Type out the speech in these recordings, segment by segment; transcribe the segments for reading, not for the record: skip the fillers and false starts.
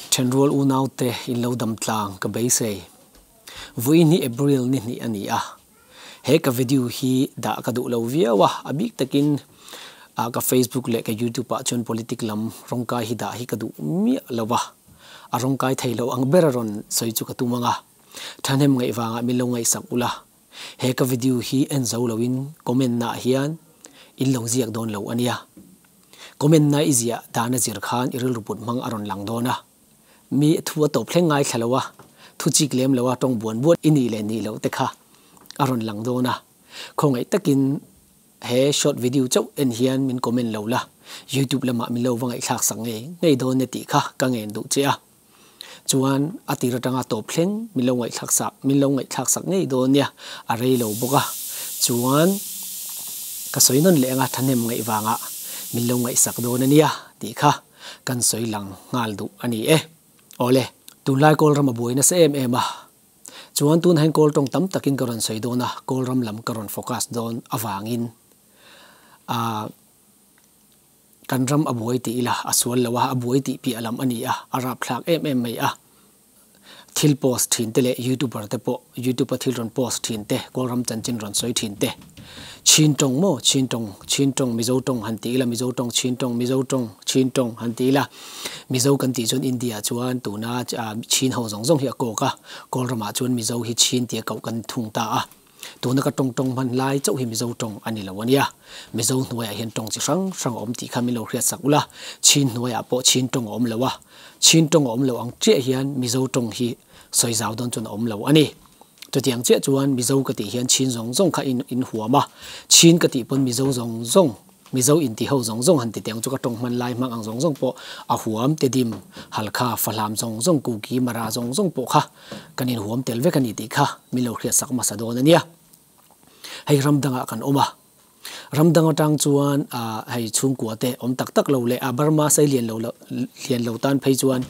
Thenrual unaute in lo dam tlang ka beisei. Vawiin hi April ni hnih a ni a, he ka video hi dah ka duh lo viau a, a bik takin ka Facebook leh ka YouTube ah chuan politic lam rawngkai hi dah hi ka duh miah lo a, a rawngkai thei lo ang ber a rawn sawi chu ka tum ang a, thahnem ngaih vangah min lo ngaihsak ula, he ka video hi en zo loin comment nah hian in lo ziak dawn lo a nia. Comment na i ziah dan a zir khan i rilru put hmang a rawn lang dawn a. Mi thu a tawp thleng ngaithla lo a, thu chik lem lo a tawng buan buan i nih leh nih loh te kha a rawn lang dawn a. Khawngaih takin he short video chauh en hian min comment lo la, YouTube lamah min lo va ngaihthlak sak ngei ngei dawn e tih kha ka ngen duh che a. Chuan a tir atanga tawp thleng min lo ngaihthlak sak min lo ngaihthlak sak ngei dawn nia, a rei lo bawk a. Chuan ka sawi nawn leh anga thahnem ngaih vangah min lo ngaihsak dawn a nia tih kha kan sawi lang nghal duh a ni e. Awle, tunlai Kawlram a buai nasa em em a. Chuan tunah hian Kawl tawng tam takin ka rawn sawi dawn a, Kawlram lam ka rawn focus dawn avangin a. Kan ram a buai tih ila a sual lo a, a buai tih piah lam a ni a, a rapthlak em em mai a. Thil post thin te leh youtuber te pawh youtube a thil rawn post thin te, Kawlram chanchin rawn sawi thin te. Chin tawng maw? Chin tawng, Chin tawng, Mizo tawng han ti ila Mizo tawng, Chin tawng, Mizo tawng, Chin tawng han ti ila. Mizo kan tih chuan India chuan tuna Chin ho zawng zawng hi a kawk a, Kawlramah chuan Mizo hi Chin tia koh kan thung ta a. Tuna ka tawng tawng hman lai chauh hi Mizo tawng a ni lo a nia. Mizo hnuaiah hian tawng chi hrang hrang a awm tih kha min lo hriat sak ula. Chin hnuaiah pawh Chin tawng a awm lo a. Chin tawng a awm lo ang chiah hian Mizo tawng hi sawi zau dawn chuan a awm lo a ni. Chutiang chiah chuan Mizo ka tih hian Chin zawng zawng kha in in huam a. Chin ka tih pawn Mizo zawng zawng. Mizo inti ho zawng zawng han ti teng chu ka tawng hman lai hmang ang zawng zawng pawh a huam te dim, Halkha, Fahlam zawng zawng, Kuki, Mara zawng zawng pawh kha kan inhuam tel vek a ni tih kha min lo hriat sak hmasa dawn a nia. Hei ram dangah kan awm a, ram dang atang chuan hei chhungkua te awm tak tak lo leh a Burma sei lian lo lian lo tan phei chuan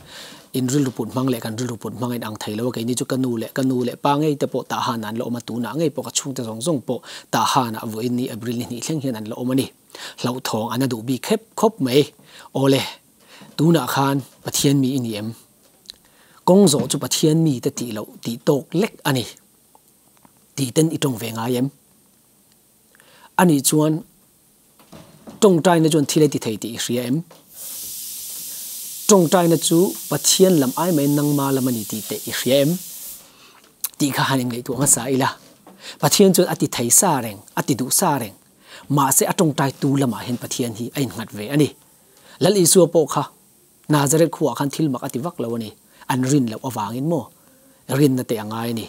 In rilru put hmang leh kan rilru put hmang a inang thei lo a, keini chu ka nu leh ka nu leh pa ngei te pawh tah han ah an la awm a, tunah ngei pawh ka chhungte zawng zawng pawh tah han ah vawiin ni April ni hnih thleng hian an la awm a ni. Hlauhthawng an a duh bik khep khawp mai. Awle, tunah khan Pathian mi i ni em? Kawng zawh chu Pathian mi te tih loh tih tawk lek a ni. Tih ten i tawng ve ngai em? Anih chuan Tawngtaina chuan thil a ti thei tih i hria em? Tawngtaina chu Pathian lam ai mai nangma lam a ni tih teh i hria em? Tih kha han inngaihtuah hmasa ila. Pathian chuan a ti thei sa reng, a ti duh sa reng. Mahse a tawngtaitu lamah hian Pathian hi a innghat ve a ni. Lal Isua pawh kha Nazareth khuaah khan thil mak a ti vak lo a ni. An rin loh avangin maw? Rinna te a ngai a ni.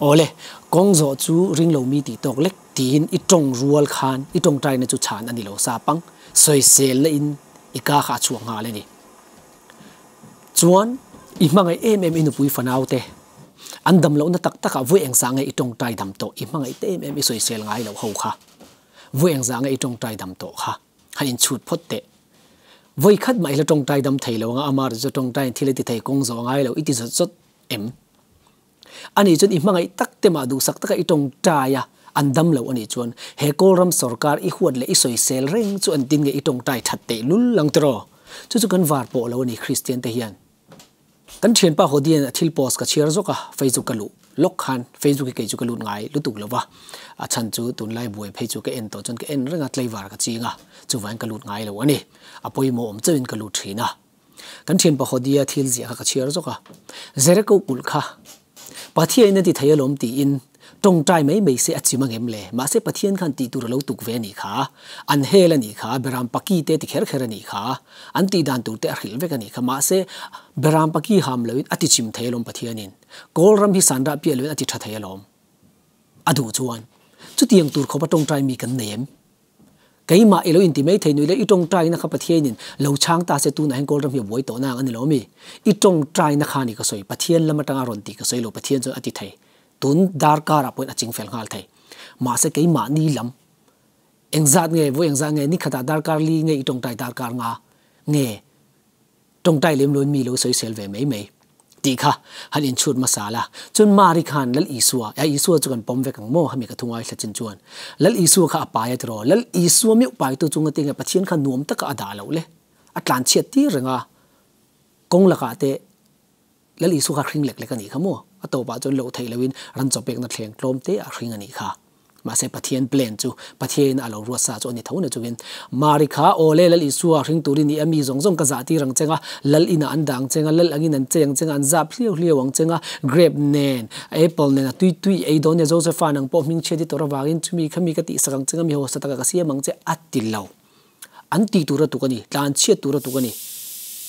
Awle, kawng zawh chu ring lo mi tih tawk lek tiin i tawng rual khan i tawngtaina chu chhan a ni lo sa pang, sawiselna in i ka kha a chhuak nghal a ni. Chuan, i hmangaih em em i nupui fanau te, an dam lohna tak takah vawi engzah nge i tawngtai dam tawh, i hmangaih te em em i sawisel ngai loh ho kha, vawi engzah nge i tawngtai dam tawh kha. Han inchhut phawt teh. Vawi khat mah i la tawngtai dam thei lo anga amah chu tawngtaiin thil a ti thei kawng zawh ngai lo i ti zawt zawt em? Ani chuan i hmangaih tak te mah duhsak taka i tawngtai a, an dam lo anih chuan he Kawlram sorkar i huat leh i sawisel reng chu an tin nge i tawngtai that teh lul lang tiraw? Chu chu kan var pawh lo a ni Kristian te hian. Kan thianpa Hodian a thil post ka chhiar zawk a, Facebook ka luh lawk khan Facebook hi kei chu ka lut ngai lutuk lo va, a chhan chu tunlai buai phei chu ka en tawh chuan ka en reng a, tlaivar ka ching a, chuvangin ka lut ngai lo a ni. A pawimawh awm chauhin ka lut thin a. Kan thianpa Hodia thil ziah kha ka chhiar zawk a, Jericho kulh kha Pathiain a ti thei alawm tiin tawngtai mai mai se a chim angem le? Mahse Pathian khan tih tur a lo tuk ve a nih kha. An hel a nih kha, Beram Paki te ti kher kher a nih kha. An tih dan tur te a hrilh vek a nih kha. Mahse Beram Paki ham loin a ti chim thei alawm Pathianin. Kawl ram hi sanrah piah loin a ti tha thei alawm. A duh chuan chutiang tur khawpa tawngtai mi kan nei em? Keimah i lo inti mai thei nui le, i tawngtaina kha Pathianin lo chhang ta se tunah hian Kawlram hi a buai tawh nang a ni lo mi? I tawngtaina kha ni ka sawi, Pathian lam atanga rawn tih ka sawi lo, Pathian chuan a ti thei. Tun darkarah pawhin a ching fel nghal thei. Mahse keimahni lam engzat nge, vawi engzat nge, nikhatah darkar li nge i tawngtai darkar nga nge? Tawngtai lem loin mi lo sawisel ve mai mai tih kha han inchhut hmasa la. Chuan Mari khan Lal Isua, a Isua chu kan pawm vek ang maw hemi ka thu ngaithla chin chuan Lal Isua kha a pai a tiraw, Lal Isua meuh paitu chunga tinge Pathian kha nuam taka a dah loh le, a tlanchhiat tir reng a, kawng lakah te Lal Isua kha hring lek lek a nih kha maw? A tawpah chuan loh theih loin ran chaw pekna thleng tlawm te a hring a nih kha. Mahse Pathian plan chu Pathiain a lo ruat sa chu a ni tho na chungin Mari kha aw le Lal Isua hring tur i ni a, mi zawng zawng ka zah tir ang cheng a, Lal inah an dah ang cheng a, Lal angin an chei ang cheng a, an zap hliau hliau ang cheng a, grape nen, apple nen a tui tui ei dawn nia Josepha nang pawh hmingchhiat i tawrh avangin chumi kha mi ka tihsak ang cheng a, mi hausa takah ka siam ang che a ti lo. An tih tur a tuk a ni, tlan chhiat tur a tuk a ni.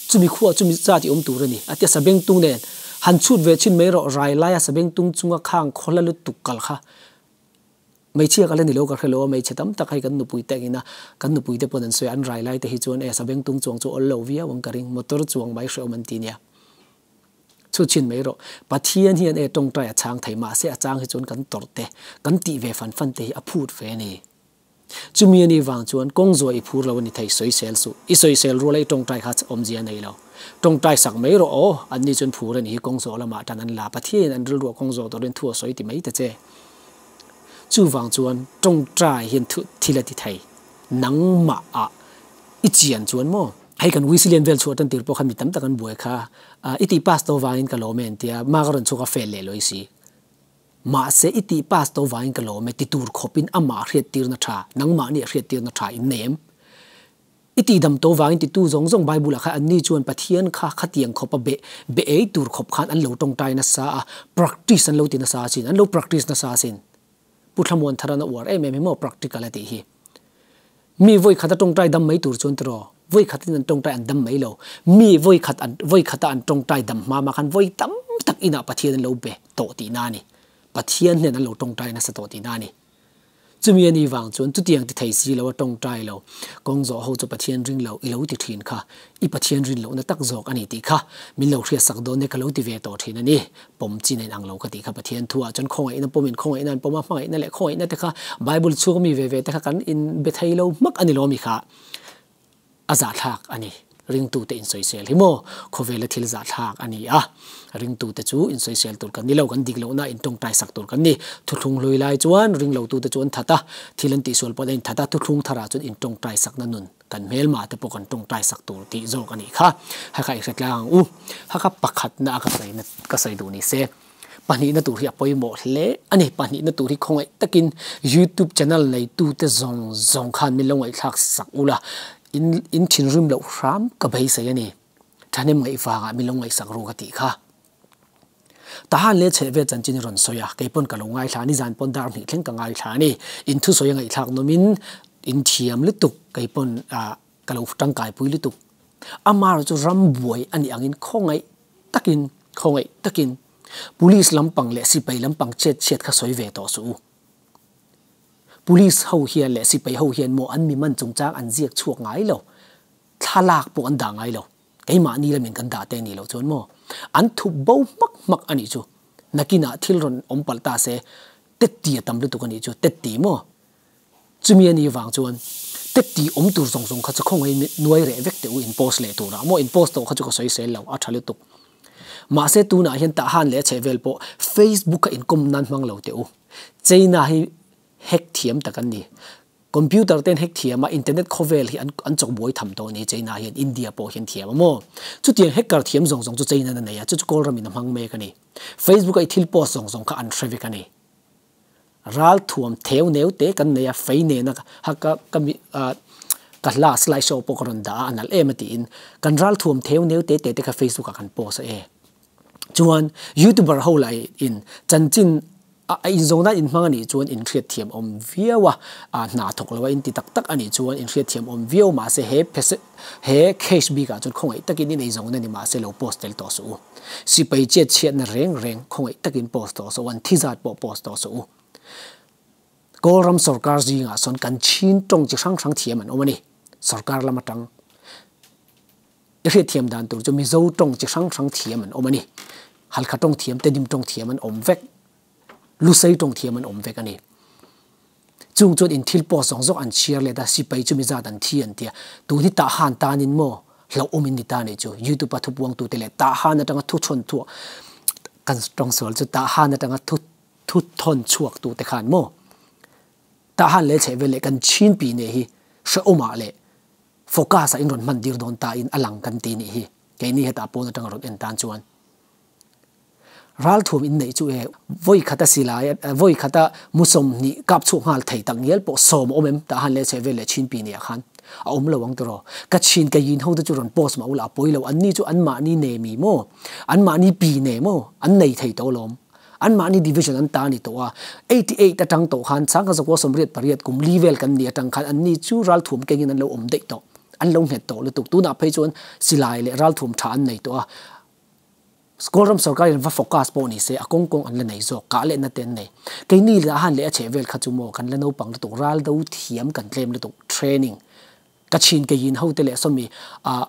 Chumi khuah chumi zat i awm tur a ni. A tia sabengtung nen han chhut ve chhin mai rawh, rai laia sabengtung chunga khang khawla lutuk kal kha hmeichhia ka la ni lo ka hre lo a, hmeichhe tam tak hei kan nupui te angin a, kan nupui te pawn an sawi a, an rai lai te hi chuan e sabengtung chuang chu awl lo viau ang ka ring, motor chuang mai hrehawm an ti nia. Chhut chhin mai rawh, Pathian hian e tawngtai a chhang thei mahse a chang hi chuan kan tawrh te, kan tih ve fan fan te hi a phut ve a ni. Chumi a nih vang chuan kawng zuah i phur lo a ni thei, sawisel suh. I sawisel ruala i tawngtai kha awmzia a nei lo. Tawngtai sak mai rawh aw, anni chuan phur a nih hi kawng zawh lamah tan an la, Pathiain an rilruah kawng zawh turin thu a sawi ti mai ta che. Chuvang chuan tawngtai hian thu thil a ti thei. Nangmah ah i chian chuan maw? Hei kan Wesleyan vel chhuah tan tir pawh khan mi tam tak an buai kha, i tih pass to vangin ka lawm e an tia, ma ka rawn chhuak a fail leh lawi si. Mahse, i tih pass to vangin ka lawm e ti tur khawpin amah hriattirna tha, nangmahni a hriattirna tha in nei em? I tihdam to vangin titu zawng zawng Bible-ah khan anni chuan Pathian kha khatiang khawpa be be ei tur khawp khan an lo tawngtai nasa a, practice an lo ti nasa asin, an lo practice nasa asin. Pu Thlamuan Tharan a uar em em hi maw practical a tih hi. Mi vawi khat a tawngtai dam mai tur chuan tiraw, vawi khatin an tawngtai an dam mai lo. Mi vawi khat an vawi khata an tawngtai dam hma mah khan vawi tam tak inah Pathian an lo be tawh tihna a ni. Pathian hnen an lo tawngtai nasa tawh tihna a ni. Chumi a nih vang chuan chutiang ti thei si lo a tawngtai lo, kawng zawh ho chu Pathian ring lo i lo ti thin kha, i Pathian rin lohna tak zawk a ni tih kha min lo hriatsak dawn e ka lo ti ve tawh thin a ni. Pawm chin a inang lo ka tih kha Pathian thu ah chuan khawngaihna pawmin khawngaihna an pawm a, hmangaihna leh khawngaihna te kha Bible chhung ami ve ve te kha kan in be thei lo hmak a ni lo ami kha a zahthlak a ni. Ringtute insawisel hi maw khawvela thil zahthlak a ni a, ringtute chu insawisel tur kan ni lo, kan dik lohna in tawngtai sak tur kan ni. Thuthlung hlui lai chuan ringlotute chu an that a, thil an tihsual pawn a inthat a, thuthlung tharah chuan intawngtai sakna nun Kan hmelma te pawh kan tawngtai sak tur tih zawk a nih kha. Hakha i hre tlang ang u. Hakha pakhatna a ka sawi ka sawi duh ni se. Pahnihna tur hi a pawimawh hle a ni. Pahnihna tur hi khawngaih takin YouTube channel neitute zawng zawng khan min lo ngaihthlak sak ula in in thinrim loh hram ka beisei a ni. Thahnem ngaih vangah min lo ngaihsak ru ka tih kha. Tahan leh chhehvel chanchin i rawn sawi a, kei pawn ka lo ngaithla a ni, zan pawn dar hnih thleng ka ngaithla a ni. In thusawi a ngaihthlak nawmin in thiam lutuk, kei pawn ka lo tangkaipui lutuk. Amar chu ram buai a nih angin khawngaih takin, khawngaih takin Police lampang leh sipai lampang chet chhiat kha sawi ve tawh suh u. Police ho hian leh sipai ho hian maw an mi man chungchang an ziak chhuak ngai lo, thlalak pawh an dah ngai lo. Keimahni lamin kan dah te a nih loh chuan maw? An thup bo hmak hmak a nih chu. Nakinah thil rawn awm palh ta se, Tetti a tam lutuk a nih chu, Tetti maw? Chumi a nih vang chuan Tetti awm tur zawng zawng kha chu khawngaiin nuai reh vek teh u in post leh turah maw? In post tawh kha chu ka sawi sel lo, a tha lutuk. Mahse tunah hian Tahan leh a chhehvel pawh Facebook a inkawm nan hmang lo teh u. China hi hack thiam tak an ni. Computer ten hack thiam a, internet khawvel hi an an chawk buai tham tawh a ni China hian, India pawh hian thiam a maw? Chutiang hacker thiam zawng zawng chu China in a nei a, chu chu Kawlram in a hmang mek a ni. Facebook a i thil post zawng zawng kha an hre vek a ni. Ral thuam theu neu te kan nei a, fei nena ha ka ka mi ah ka hla slide show pawh ka rawn dah a, a nalh em a tiin kan ral thuam theu neu te te te kha Facebook ah kan post a e. Chuan YouTuber ho lah in chanchin a inzawhna inhmang a nih chuan inhriatthiam awm viau a, a hna thawk lo a inti tak tak a nih chuan inhriatthiam awm viau mahse he he case bikah chuan khawngaih takin in eizawnna ni mahse lo post tel tawh suh u. Sipai chet chhiatna reng reng khawngaih takin post tawh suh u, an thi zat pawh post tawh suh u. Kawlram sorkar zingah sawn kan chin tawng chi hrang hrang thiam an awm a ni, sorkar lam atang. I hriatthiam dan tur chu Mizo tawng chi hrang hrang thiam an awm a ni. Halkha tawng thiam, Tedim tawng thiam an awm vek. Lusei tawng thiam an awm vek a ni. Chung chuan in thil post zawng zawng an chhiar let a, sipai chu mi zat an thi an tia. Tun hi Tahan tanin maw hlauhawm in ni ta nih chu. YouTube a thupuangtute leh Tahan atanga thu chhawn thuah kan tawng sual chu Tahan atanga thu thu thawn chhuaktute khan maw Tahan leh chhehvel leh kan chinpi neh hi hrehawmah leh Focus ah in rawn hman dir dawn ta in a lang kan ti nih hi. Keini hetah pawn atanga rawn en tan chuan. Ralthuam in neih chu e vawi khata silai vawi khata mu 20 kap chhuak nghal thei tak ngial pawh sawm a awm em tah han leh chhe vel leh chhin pi nia khan a awm lo ang tiraw. Ka chhin ka yin ho te chu rawn post mah ula a pawi lo an ni chu an mahni ne mi maw an mahni pi ne maw an nei thei tawh alawm. An mahni division an ta a ni tawh a, 88 atang tawh khan changkha zakua 88 kum li vel kan nih atang khan an ni chu ralthuam kengin an lo awm daih tawh an lo nghet tawh lutuk. Tunah phei chuan silai leh ralthuam tha an nei tawh a. Kawlram sorkar in va focus pawh ni se a kawng kawng an la nei zawk, kah leh na te an nei. Keini lah han leh a chheh vel kha chu maw kan la naupang lutuk, ral do thiam kan tlem lutuk, training ka chhin keiin ho te leh sawmi ah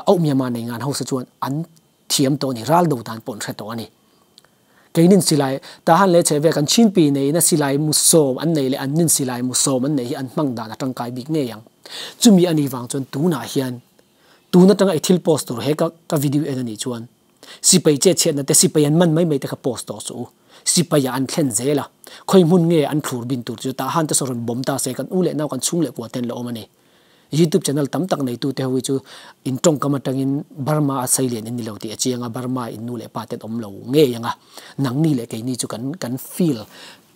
auh Myanmar nei ngan ho se chuan an thiam tawh a ni, ral do dan pawh an hre tawh a ni. Keinin silai tahan leh chheh vel kan chhinpi neiin a silai mu sawm an nei leh an nin silai mu sawm an neih hi an hmang dan a tangkai bik ngei ang. Chumi a nih vang chuan tunah hian Tun atanga i thil post tur he ka ka video en anih chuan sipai che chhiatna te sipai an man mai mai te kha post tawh suh u. Sipai ah an thlen zel a, khawi hmun nge an thlur bin tur chu tah han te saw rawn bawm ta se kan u leh nau kan chhung leh kua te an la awm a ni. Youtube channel tam tak neitu te ho hi chu in tawngkam atangin Burma a seilian in ni lo tih a chiang a, Burma in nu leh pa te an awm lo ngei ang a, nangni leh keini chu kan kan feel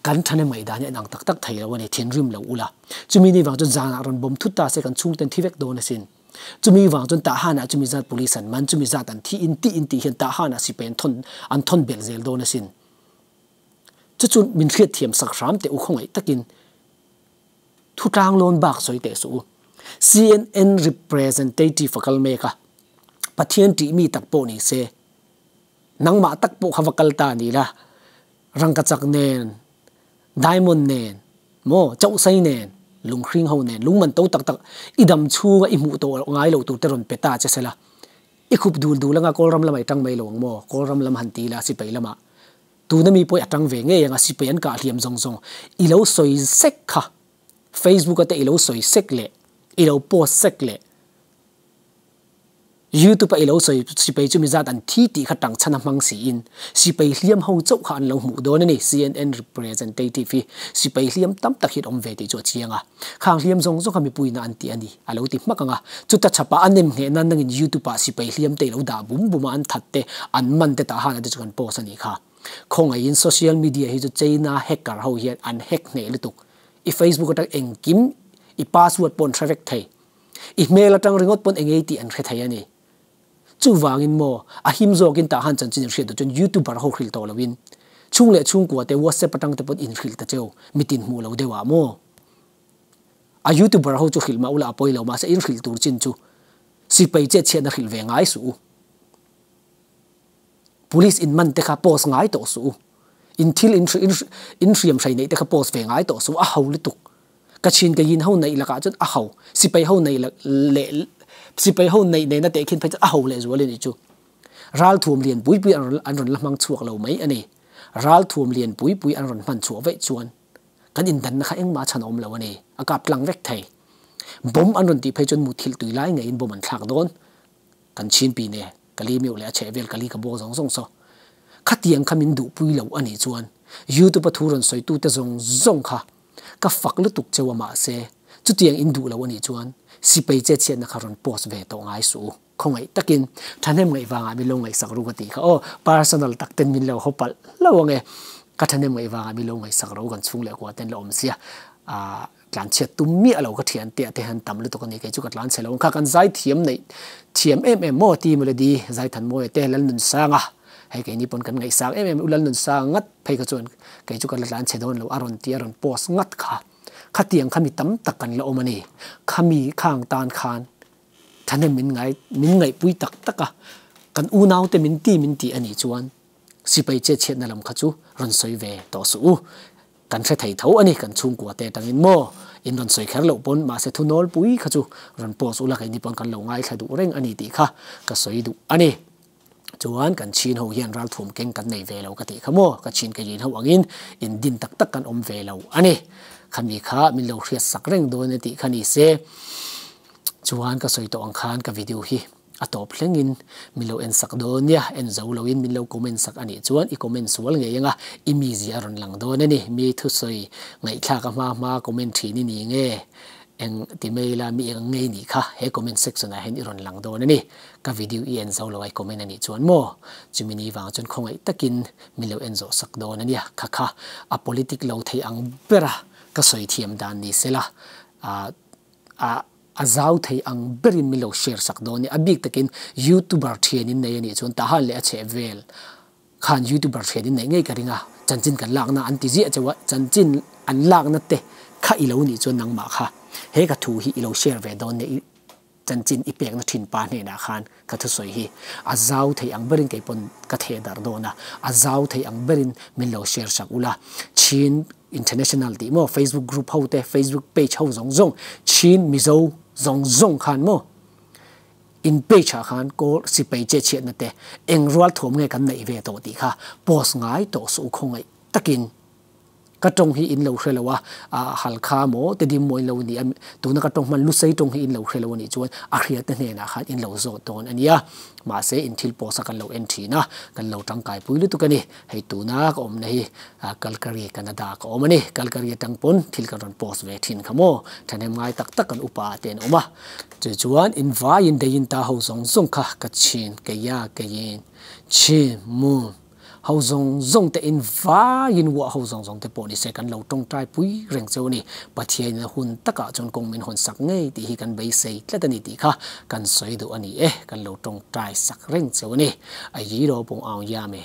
kan thahnem ngaihdan hi an ang tak tak thei lo a ni, thinrim lo ula. Chumi ni vang chuan zanah rawn bawm thut ta se kan chhungten thi vek dawn asin. Chumi vang chuan Tahan-ah chumi zat police an man, chumi zat an thi in tih in tih hian Tahan-ah sipai an thawn an thawn belh zel dawn asin. Chu chu min hriatthiam sak hram teh u khawngaih takin thu tlanglawn bak sawi teh suh u. CNN representative a kal mek a, Pathian tih mi tak pawh ni se, nangmah tak pawh kha va kal ta ni la, rangkachak nen, diamond nen, maw chauhsai nen, lunghring ho nen, lungman to tak tak i dam chhunga i hmuh tawh ngai lo tur te rawn pe ta che sela, i khup dul dul anga Kawlram lamah i tang mai lo ang maw, Kawlram lam han ti la sipai lamah tuna mi pawh i a tang ve ngei anga sipai an kah hliam zawng zawng i lo sawi sek kha Facebook a te i lo sawi sek leh i lo post sek leh. YouTube a i lo sawi sipai chu mizat an thi tih kha tangchhan a hmang siin sipai hliam ho chauh kha an lo hmuh dawn a ni. CNN representative hi sipai hliam tam tak hi an awm ve tih chu a chiang a. Khang hliam zawng zawng kha mipuiin a an ti a ni a lo ti hmak ang a. Chuta chhapah a nem ngheh nan nangin YouTube ah sipai hliam te i lo dah bum bum a an that te an man te tah han a te chu kan post a nih kha. Khawngaihin social media hi chu China hacker ho hian an hack hneh lutuk. I Facebook atang engkim i password pawh an hre vek thei. I hmel atang ringawt pawn engei tih an hre thei a ni. Chuvangin maw, a him zawkin tah han chanchin in hriat duh chuan YouTuber ho hrilh tawh loin chhung leh chhungkua te WhatsApp atang te pawn in hrilh ta cheu, mitin hmuh lo deuh ah maw? A YouTuber ho chu hrilh mah ula a pawi lo, mahse in hrilh tur chin chu sipai chet chhiatna hrilh ve ngai suh u. Police in man te kha post ngai tawh suh u. In thil in in hriam hrei neih te kha post ve ngai tawh suh u, a ho lutuk. Ka chin ka yin ho neih lakah chuan a ho, sipai ho neih leh sipai ho neih nena tehkhin phei chuan a ho leh zual a nih chu. Ralthuam lian pui pui an rawn an rawn la hmang chhuak lo mai a ni. Ralthuam lian pui pui an rawn hman chhuah vaih chuan kan indanna kha engmah chhan a awm lo a ni. A kap tlang vek thei. Bomb an rawn tih phei chuan muthilh tui lai ngeiin bomb an thlak dawn. Kan chinpi ne ka li meuh leh a chheh vel ka li ka baw zawng zawng saw. Khatiang kha min duhpui lo a nih chuan YouTube a thu rawn sawitute zawng zawng kha Ka fak lutuk cheu a mahse chutiang in duh lo a nih chuan sipai che chhiatna kha rawn post ve tawh ngai suh u. Khawngaih takin thahnem ngaih vangah min lo ngaihsak ru ka tih kha aw personal tak ten min lo haw palh hlauh ang e. Ka thahnem ngaih vangah min lo ngaihsak ru kan chhung leh kua ten la awm sia ah tlanchhiat tum miah lo ka thian te ah te hian tam lutuk a ni kei chu ka tlanchhe lo ang kha kan zai thiam neih thiam em em maw ti melody Zaithanmawia te Lalnunsanga hei keini pawn kan ngaihsak em em u Lalnunsanga ngat Phei kha chuan kei chu ka la tlan chhe dawn lo a rawn ti a rawn post ngat kha. Khatiang kha mi tam tak kan la awm a ni. Khami khang tan khan thahnem min ngai min ngaihpui tak tak a, kan unaute min ti min ti a nih chuan sipai che chhiatna lam kha chu rawn sawi ve tawh suh u. Kan hre thei tho a ni kan chhungkua te atangin maw in rawn sawi kher loh pawn mahse thunawlpui kha chu rawn post ula keini pawn kan lo ngaithla duh reng a ni tih kha ka sawi duh a ni. Chuan kan chin ho hian ralthuam keng kan nei ve lo ka tih kha maw, ka chin ka rin ho angin in din tak tak kan awm ve lo a ni. Khami kha min lo hriat sak reng dawn a tih kha ni se. Chuan ka sawi tawh ang khan ka video hi a tawp thlengin min lo en sak dawn nia, en zo loin min lo comment sak a nih chuan i comment sual ngei anga i mizia a rawn lang dawn a ni. Mi thusawi ngaihthlak a hma hma comment thin i ni nge. Eng ti mai ila mi eng ngei nih kha he comment section ah hian i rawn lang dawn a ni. Ka video i en zo lo a i comment a nih chuan maw? Chumi ni vang chuan khawngaih takin min lo en zawh sak dawn a nia. Kha kha a politic lo thei ang bera ka sawi thiam dan ni sela ah ah a zau thei ang berin min lo share sak dawn a ni. A bik takin youtuber thian in nei a nih chuan tahan leh a chheh vel Khan youtuber hriat in neih ngei ka ring a, chanchin kan lakna an ti ziah chauh a, chanchin an lakna te kha i lo nih chuan nangmah kha he ka thu hi i lo share ve dawn nia i chanchin i pekna thin pa hnenah khan ka thusawi hi a zau thei ang berin kei pawn ka theh darh dawn a, a zau thei ang berin min lo share sak ula, Chin International tih maw Facebook group ho te Facebook page ho zawng zawng Chin Mizo zawng zawng khan maw. In page ah khan kawl sipai che chhiatna te eng rual thuam nge kan neih ve tawh tih kha post ngai tawh suh u khawngaih takin ka tawng hi in lo hre lo a, Halkha maw Tedim maw in lo ni a, tuna ka tawng hman Lusei tawng hi in lo hre lo a nih chuan a hriatna hnenah khan in lo zawt dawn a nia. Mahse in thil post a kan lo en thin a, kan lo tangkaipui lutuk a ni. Hei tuna ka awmna hi Calgary, Canada ka awm a ni. Calgary atang pawn thil kan rawn post ve thin kha maw? Thahnem ngai tak tak kan upa te an awm a. Chu chuan in vaiin deiin ta ho zawng zawng kha ka chhin keia keiin chhin mu ho zawng zawng te in vaiin uah ho zawng zawng te pawh ni se kan lo tawngtai pui reng cheu a ni. Pathianin a hun takah chuan kawng min hawn sak ngei tih hi kan beisei tlat a ni tih kha kan sawi duh a ni e. Kan lo tawngtai sak reng cheu a ni. A yi ro pawng aung yam e.